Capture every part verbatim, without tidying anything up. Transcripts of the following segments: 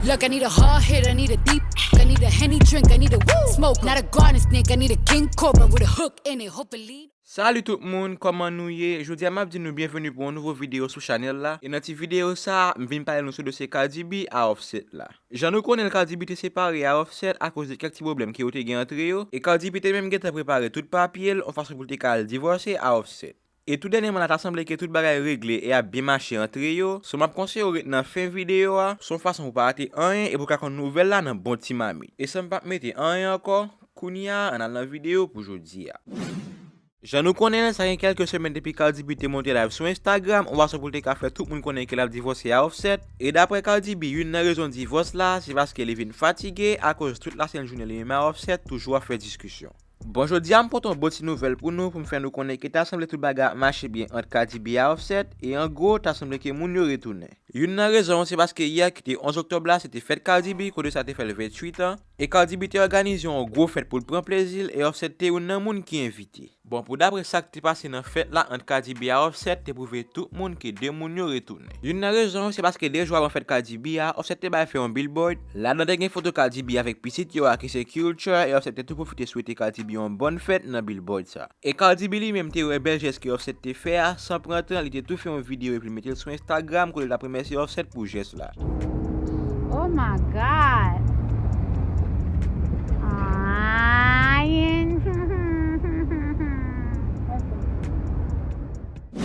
Look, I need a hard hit, I need a deep. I need a Henny drink, I need a woo smoke. Not a garden snake, I need a king cobra with a hook in it. Hopefully. Salut tout moun, kòman nou ye? Jodi a m ap di nou byenveni pou yon nouvo videyo sou chanèl la. E nan ti videyo sa a, m vin pale nou sou dosye Cardi B a Offset la. Jan nou konnen l, Cardi B te separe a Offset akoz de kèk ti pwoblèm ke yo te gen antre yo. E Cardi B te menm gentan prepare tout papye l, yon fason pou l te ka al divòse a Offset. E tou dènyèman la, ta sanble ke tout bagay regle e ap byen mache antre yo. So, m ap konseye w ret nan fen videyo a. Se yon fason pou w pa rate anyen e pou w ka konn nouvèl la nan bon ti mamit. E san m p ap mete anyen ankò, kounye a, ann al nan videyo pou jodi a. Jan nou konnen l, sa gen kèlke semèn depi Cardi B te monte live sou Instagram, yon fason pou l te ka fè tout moun konnen ke l ap divòse a Offset. E daprè Cardi B, youn nan rezon divòs la, se paske li vin fatige akoz tout lasent jounen li menm a Offset toujou ap fè diskisyon. Bon, jodi a m pote yon bon ti nouvèl pou nou, pou m fè nou konnen ke ta sanble tout bagay ap mache byen ant Cardi B a Offset, e an gwo, ta sanble ke moun yo retounen. Youn nan rezon se paske yè ki te onz oktòb la, se te fèt Cardi B, kote sa te fè l venntuit an, e Cardi B te òganize yon gwo fèt pou l pran plezi l, e Offset te youn nan moun ki envite. Bon, pou daprè sa k te pase nan fèt la ant Cardi B a Offset te pwouve tout moun ke de moun yo retounen. Youn nan rezon yo se paske de jou avan fèt Cardi B a, Offset te bay fè yon billboard. Ladan te gen foto Cardi B avèk pitit yo a ki se Culture, e Offset te tou pwofite swete Cardi B yon bòn fèt nan billboard sa. E Cardi B li menm te wè bèl jès ke Offset te fè a, san pran tan, li te tou fè yon videyo epi l mete l sou Instagram kote l t ap remèsye Offset pou jès la. Oh my God. Ayen.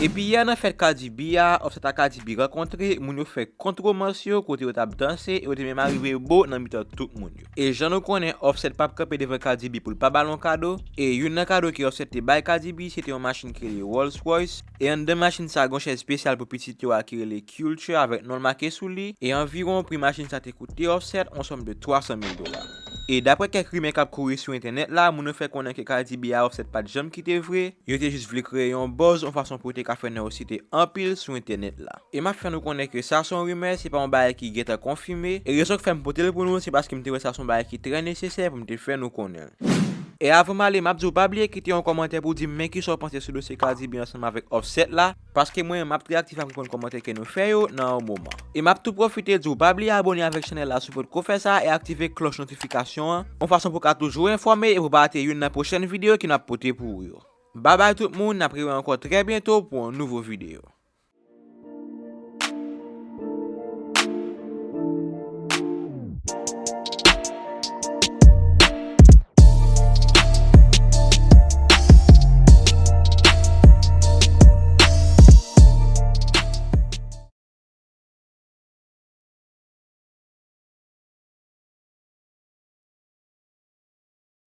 Epi yè nan fèt Cardi B a, Offset ak Cardi B rankontre, moun yo fè kont womans yo kote yo t ap danse e yo te menm arive bo nan mitan tout moun yo. E jan nou konnen, Offset p ap kanpe devan Cardi B pou l pa ba l yon kado. E youn nan kado ke Offset te bay Cardi B, se te yon machin ki rele Rolls Royce. E anndan machin sa, gon chèz espesyal pou pitit yo a ki rele Culture avèk non l make sou li. E anviwon pri machin sa te koute Offset yon sòm de twa san mil dola. E daprè kèk rimè k ap kouri sou entènèt la, moun yo fè konnen ke Cardi B a Offset pa t janm kite vre. Yo te jis vle kreye yon buzz, yon fason pou yo te ka fè non yo site anpil sou entènèt la. E m ap fè nou konnen ke sa se yon rimè, se pa yon bagay ki gentan konfime. E rezon k fè m pote l pou nou, se paske m te wè sa se yon bagay ki trè nesesè pou m te fè nou konnen l. E avan m ale, m ap di w pa bliye kite yon kòmantè pou w di m men kisa w panse sou dosye Cardi B ansanm avèk Offset la, paske mwen menm m ap trè aktif ap reponn kòmantè ke nou fè yo nan yon moman. E m ap tou pwofite di w pa bliye abòne avèk chanèl la si w potko fè sa e aktive klòch notifikasyon an, yon fason pou w ka toujou enfòme e pou w pa rate youn nan pwochèn videyo ke n ap pote pou ou yo. Babay tout moun, n ap rewè ankò trè byento pou yon nouvo videyo.